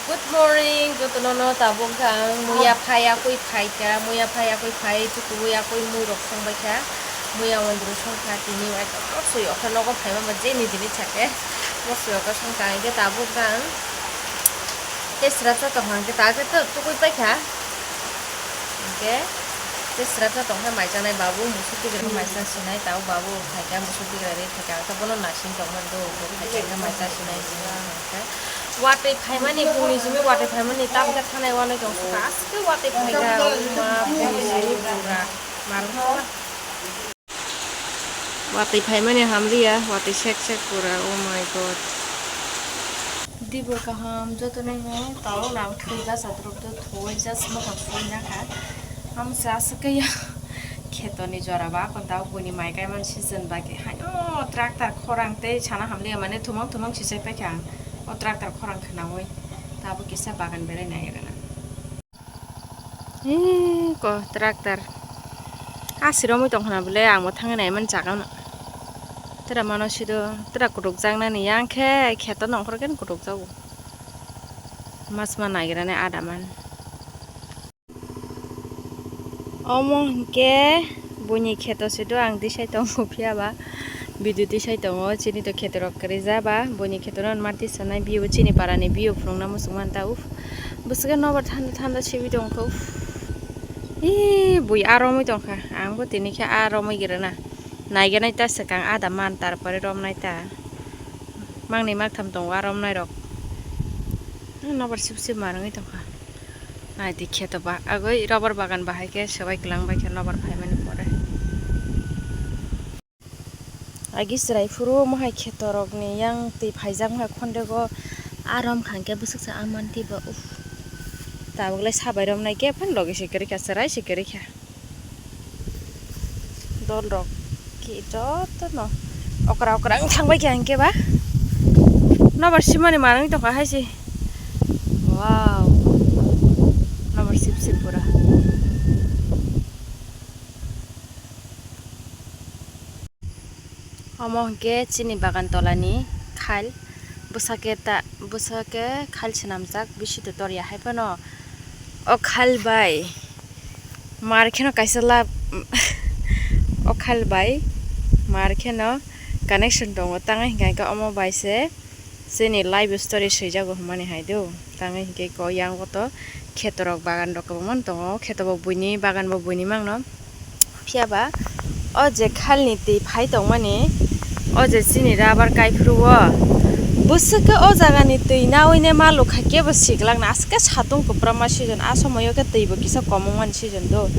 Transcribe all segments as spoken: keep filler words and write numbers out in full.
Good morning, jotono no tabuk ang muya phai akui phai kha, muya phai akui phai tukuwi akui mui rok song bai kha, muya wandru song kha tini bai kha, mosoi okhe nogo phai ma je ni dini chake, mosoi okhe song kha hingke tabuk ang tei srap sa tong kha hingke ta khe tukui pai kha. Hingke tei srap sa tong kha mai chanai babu musuk tigra mai cha sinai tao babu phai kha musuk tigra ri phai kha ta bono nasing tong man do phai kha mai cha sinai hingke. Watwi phaimani, bumni simi watwi phaimani, tabukhe thanai wanwi tong sukha. Aswk watwi phaikha, o ma, bumni simi pura marwkha. Watwi phaimani hamliya, watwi sek sek pura, oh my God. Dibo kaham, jotono no tao nang thwi basa drop do thoi just mokhang sui nakha. Hamsa aswk ya. Khetoni jora ba, kon tao buini mai kaiman season ba ke hai, oh, tractor khorang tei sana hamliya mane thumang thumang sisai paikha ang. O tractor khorang khwnaui tabuk kisa bagan berai nai rwna. Ee, ko tractor. Asi romwi tong khwna bwle, ang bo thangwi nai mani jaga no. Tera mano sido, tera kutuk jak nani yang khe kheto nongkhor khe kutuk jago. Mas ma nai rwna ada man. Omo hinkhe buini kheto se do ang tisai tongo, phiya ba video tisai tongo, chini to kheto rok kwrwi ja ba buini kheto no ma tisanai, biyo chini para ni biyo phunukna muchung manta, uff, bwswk khe nobar thanda thanda sibwi tongkha, uff, ee bui aa romwi tongkha, ang bo tini khe aa romwi gwnang, naiganai ta swkang ada man, tarpore romnai ta, mangni maktham tongo aa romnai rok, nobar sib sib manwi tongkha. Naidi kheto ba agoi rubber bagan bahai khe swbai kwlang bai khe rubber phaimani pore. Agi chwrai phuru mohai kheto rokni yang twi phaijak mohai khondego arom khang khe bwswk se aman twi ba uff. Tabuk lai sabai romnai khe phano logi se kwrwi kha chwrai se kwrwi kha. Dol rok ki joto no okra okra wng thang bai kha hinkhe ba nobar simani manwi tongkha hai se. Wow, nobar sip sip pura. Omo hinkhe chini bagan tolani khal bwsake ta bwsake khal swnamjak bisi totor ya hai phano o khal bai. Mar kheno kaisa lab o khal bai mar kheno connection tongo, tang hinkhe omo bai se chini life story swijago hwnmani hai do. Tang hinkhe ko yang o to kheto rok bagan rok kwbangma tongo, kheto bo buini bagan bo buini mangno. Phiya ba o je khalni twi phai tongmani, o je chini rubber kaiphuru o, bwswk khe o jagani twi naui ne ma lukha kebo siklak na, aswk khe satung kwbramma season, a somoio khe twi bo kisa kom wngmani season do.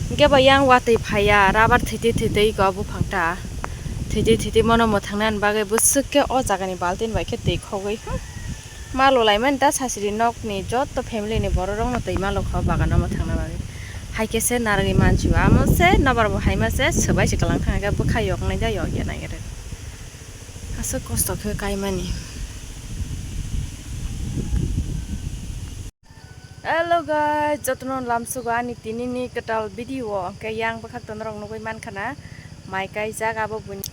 Hinkhe bo yang watwi phaiya, rubber thwitwi thwitwi go buphang ta, thwitwi thwitwi mono mwthang nani bagwi bwswk khe o jagani baltin bai khe twi khogwi, hmm. Ma lulaimani ta sasiri nokni joto family ni borok rokno twi ma lukha o bagano mwthangna bagwi. Hai khe se narwgwi mansi o, amo se nobar bo hai ma se swbai se kwlang thang khe bwkha yok nai da yok ya nai rw. Aswk kosto khe kaimani. Hello guys, jotono lamsugo ani tini ni kwtal video o, hwnkhe yang bwkhak to norok nugwi mankha na mai kaijak abo buini.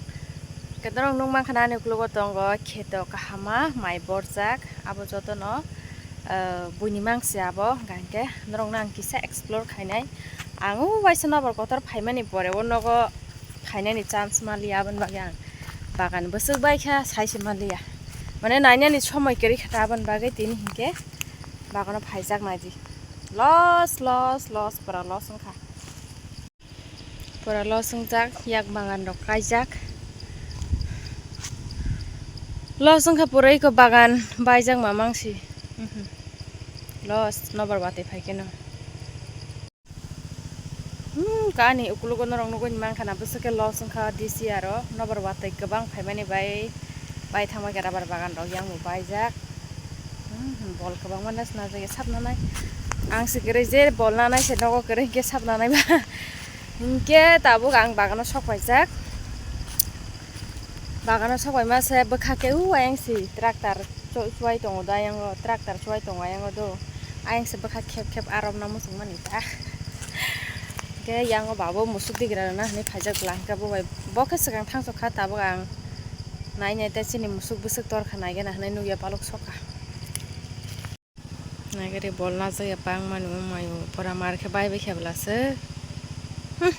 Hwnkhe norok nukmankha na ani ukologo tongo kheto kahama mai borjak, abo jotono, ah, buini mangse abo, hwnkha hinkhe norokno ang kisa explore khainai. Ang o waisa nobor kotor phaimani pore o nogo phainani chance manliya, aboni bagwi ang bagan bwswk bai kha saise manliya, mane nainani somoi kwrwi kha ta, aboni bagwi tini hinkhe bagano phaijak naidi. Loss, loss, loss, pura loss wngkha. Pura loss wngjak, yak bagan rok kaijak. Loss wngkha pura eko bagan baijak mamang si. Mhm. Loss, nobar watwi phai khe no. Hmm, kani ukologo norok nugwi mankha na bwswk khe loss wngkha D C R o nobar watwi kwbang phaimani bai, bai thangma khe rubber bagan rok yang bo baijak. Hmm, bol kwbangma no swnajak ya sap nanai. Ang se kwrwi je bol nanai se nogo kwrwi hwnkhe sap nanai ba. Hinkhe tabuk ang bagano sok paijak. Bagano sok paima se bwkha khe u ayang si tractor chu-, chuwai tongo do ayang o, tractor chuwai tongo ayang o do. Ayang se bwkha khep khep aromna muchung mani ta. Hinkhe yang o babo musuk digra rwna hinwi phaijak bwla hinkhe bo bai bo khe swkang thangchok kha tabuk ang nai nai tei chini musuk bwswk torkha naigena hinwi nukya paluk sokha. Nagari bol najak ya bangmani wngmai o, pura mar khe bai bai khe bwlasa. Hmm.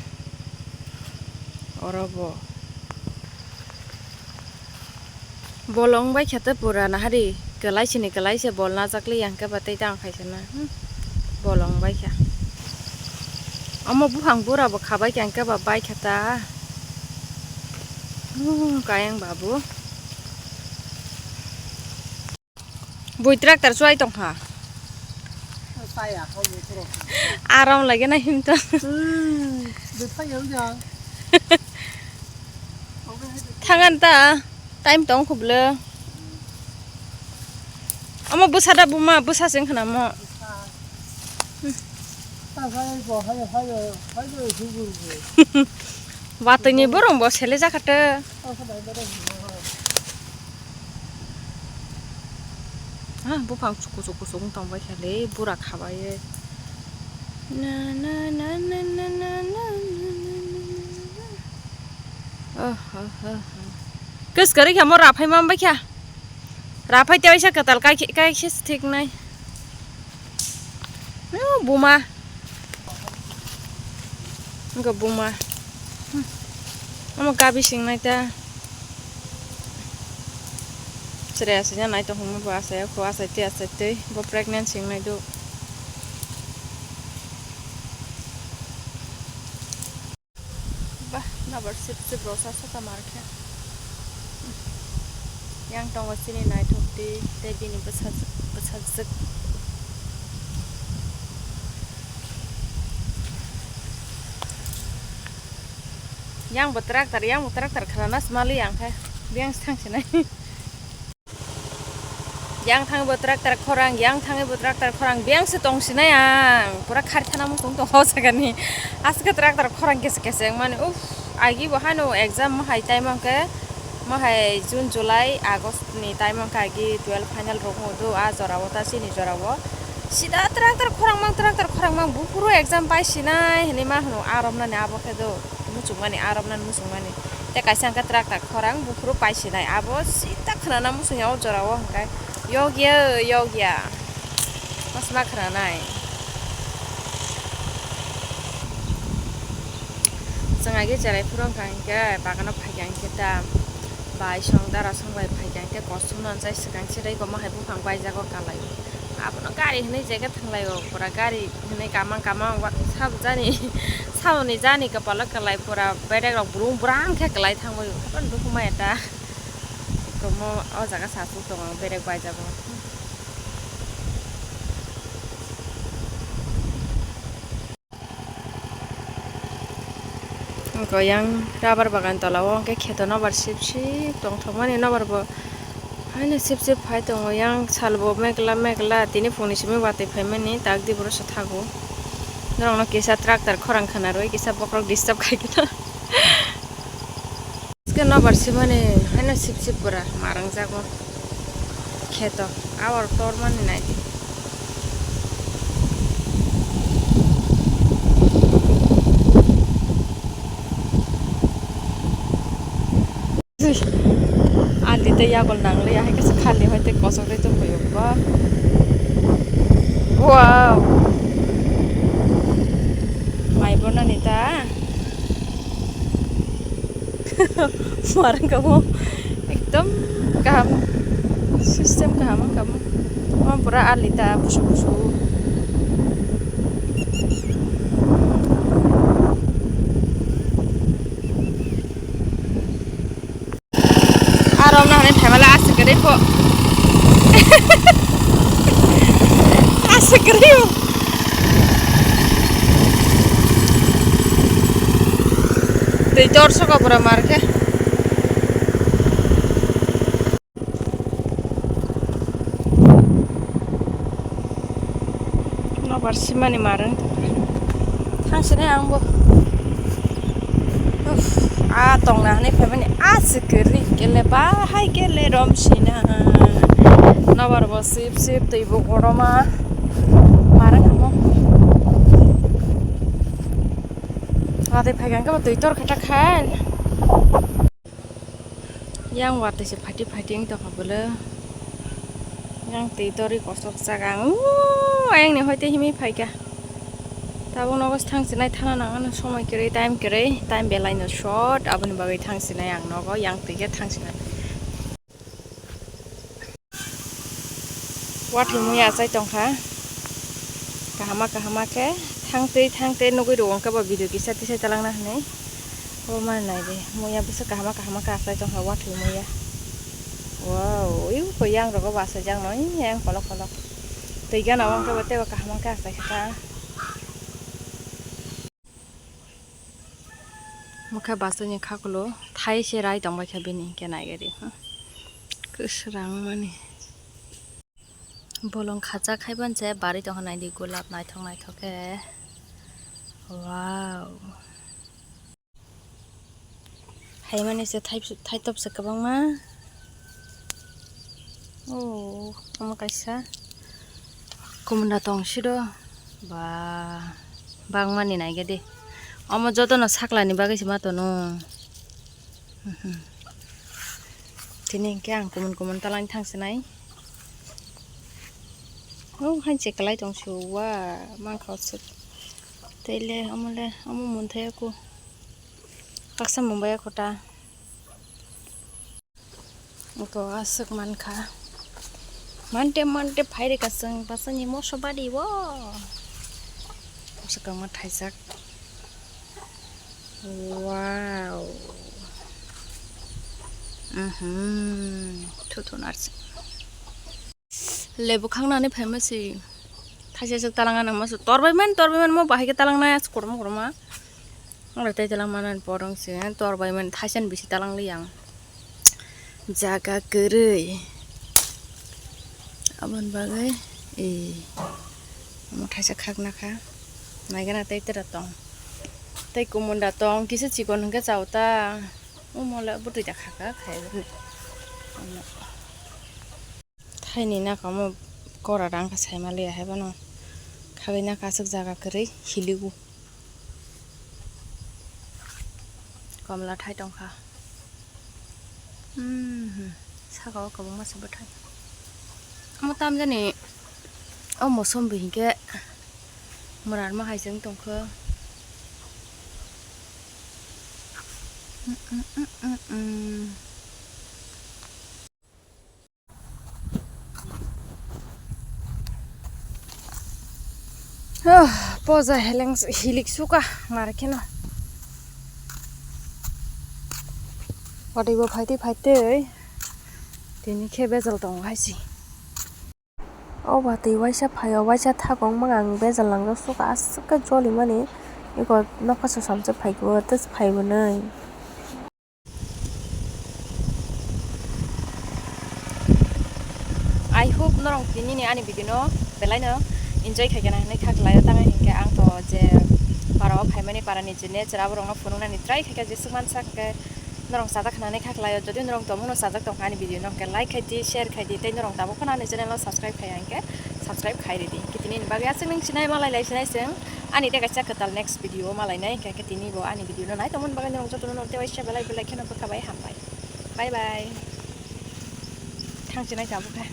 Oro bo. Bolong bai khe tei pura nahari kwlai sini kwlai se bol najak li yang khe ba tei tang khai sana. Hmm. Bolong bai khe. Omo buphang bura bo khabai khe ang khe ba bai khe ta. Hmm, kayang babu. Bui tractor chuai tong kha. Aram lagi na him to. Hmm, de thang ya uja. Thangan ta, time tong khublo. Omo bwsa da buma, bwsa sing khna mo. Watwi ni borong bo sele jakha te. Ah, buphang chuku chuku sung tong bai kha le, bura khabai ye. Na, na, na. Oh, oh, oh, oh. Kwswk kwrwi kha mo raphai ma bai kha. Raphai te waisa kwtal kai khe, kai khe se thik nai. Oh, buma. Wngkha buma. Hmm. Omo gabi sing nai ta. Chwrai aswk ya nai tong hwnma bo asai o kho asai twi asai twi bo pregnant sing nai do. Bah, nabar sip sip rosa saka mar khe. Yang tongo chini naithok twi tei bini bwsajwk, bwsajwk. Yang bo tractor, yang bo tractor khlana swmali ang khe. Biyang se thang sinai. Yang thangwi bo tractor khorang, yang thangwi bo tractor khorang, biyang se tong sinai ang. Pura khari thana muchung tong o jaga ni. Aswk khe tractor khorang kese kese wngmani. Uff, agi bo haino exam hai time hwnkhe. Mo hai June, July, August ni time hwnkhe agi twelve final rok wng do, a jora o ta chini jora o. Sida tractor khorang mang, tractor khorang mang, buphuru exam pai sinai hinui ma hwno aromnani abo khe do, muchungmani, aromnani muchungmani. Tei kaisa hwnkhe tractor khorang, buphuru pai sinai, abo sida khwnana muchungya o jora o hwnkhe, yokya, yokya. Mas ma khwnanai. Chwng agi cherai phuru wngkha hinkhe bagano phaikha hinkhe ta bai song dara song bai phaikha hinkhe kosom no chai swkang se tei omo hai buphang baijago kalai o. Abono gari hinui je khe thwnglaio pura gari hinui kamang kamang wa sabo jani saboni jani kwpalo kalai pura bedek rok brum bram khe kalai thangbai o hapan dukhumaya ta. Komo o jaga sasuk tongo bedek baijago. Wngkha yang rubber bagan tola o hwnkhe kheto nobar sip sip tongthokmani nobar bo haino sip sip phai tongo yang salbo megla megla tini phungni simi watwi phaimani tak di borok se thago norokno kisa tractor khorang khwnarwi kisa bokhorok disturb khaikhe no. Hwnkhe nobar simani haino sip sip pura marwngjago kheto, a oro tormani naidi. Ali tei yagol nangliya, hai khe se khali hai tei kosok tei tongphio ba. Wow! Mai bono ni ta? Mar wngkha mo ekdom kaham, system kaham wngkha mo. Omo pura ali ta busu busu. Aro na hwnwi phaimala aswk kwrwi pho. Aswk kwrwi o. Twi tor soko pura mar khe. Nobar simani marwng tongkha. Thangsinai angbo. Uff, a tongna hwnwi phaimani a se kwrwi kele bahai kele romsina. Nobar bo sip sip twi bo goroma. Marwng tongmo. Watwi phaikha hwnkhe bo twi tor khe ta khan. Yang watwi se phaiti phaiti wng tongkha bwle. Yang twi torwi kosok jak ang. Uuu, ayang ni hoite himwi phaikha. Tabuk nogo thang sinai thana nang ano somoi kwrwi, time kwrwi, time belai no short, aboni bagwi thang sinai ang nogo yang twi khe thang sinai. Wathwi muya achai tongkha. Kahama kahama khe thang twi thang twi nugwi rwo hwnkhe bo video kisa tisai talangna hwnwi. Obo ma nai di, muya bwswk kahama kahama khe achai tongkha wathwi muya. Wow, ui kho yang rogo bo achai jak no, ui yang kolok kolok. Twi gana o hwnkhe bo teibo kahama khe achai kha. Mokhe bwswkni khakulo thai se rai tongbaikha bini hinkhe naigadi, hmm. Kwswrang mani. Bolong khachak hai ban se barwi tongkha naidi gulab naithok naithok khe. Wow. Haimani se thai, thaitop se kwbangma. Oh, omo kaisa kumunda tong siro. Ba, bangmani naigadi. Omo jotono saklani bagwi se ma tono. Mhm. Tini hinkhe ang kumun kumun talani thang sinai. Oh, hai se kwlai tong sio, wa, mankha o swk. Tei le, omo le, omo munthai o ku. Baksa mumbai o kota. Oko aswk mankha. Mante mante phairikha chwng bwswkni moso bari o. Swkangma thaijak. Wow. Mhm. Thu thu narsi. Lebu khangnani phaima se thaisa se talanga nangma se torbai man torbai man mo bahai khe talangnai aswk kotorma kotorma. Oro tei talang manani porong se torbai man thaisa ni bisi talang li ang jaga kwrwi aboni bagwi e omo thaisa khakna kha naigana tei tera tong tei kumunda tong kisa chikon hwnkhe chao ta omo le bwtwi da khaka khaibani. Thaini naka omo kora rang kha saima liya hai bono. Khagwi naka aswk jaga kwrwi hiligo. Komla thai tongkha. Mhm. Saka o kwbangma se bwthai. Omo tamjani o mosom bo hinkhe mwrarma hai se wng tongkha. Mm, mm, mm, mm, mm. Huh, poja heleng hilik suka mare kheno. Watwi bo phaitwi phaitwi tini khe bejal tongo hai se. O watwi waisa phaio waisa thakong mang ang bejal nangjak suka aswk khe jolimani eko nokha sosamse phaigo tei phaibo nai. I hope norok tinini ani video no belai no enjoy khaikha na hinwi kha khlaio, tamo hinkhe ang to je para o phaimani para ni je nature aborok no phunuknani try khaikha jeswk mansa khe norok sajak khnani kha khlaio. Jodi norok tongmung no sajak tongkha ani video no hwnkhe like khai di, share khai di tei norok tabuk phano ani channel no subscribe khaiya hinkhe subscribe khai ridi. Hinkhe tinini bagwi aswk nung sinai malai lai sinai chwng ani tei kaisa kwtal next video o malainai hinkhe tini bo ani video no nai tongmani bagwi norok jotono norok tei waisa belai belai kheno bwkha bai hambai. Bye bye. Thang chinai tabuk khe.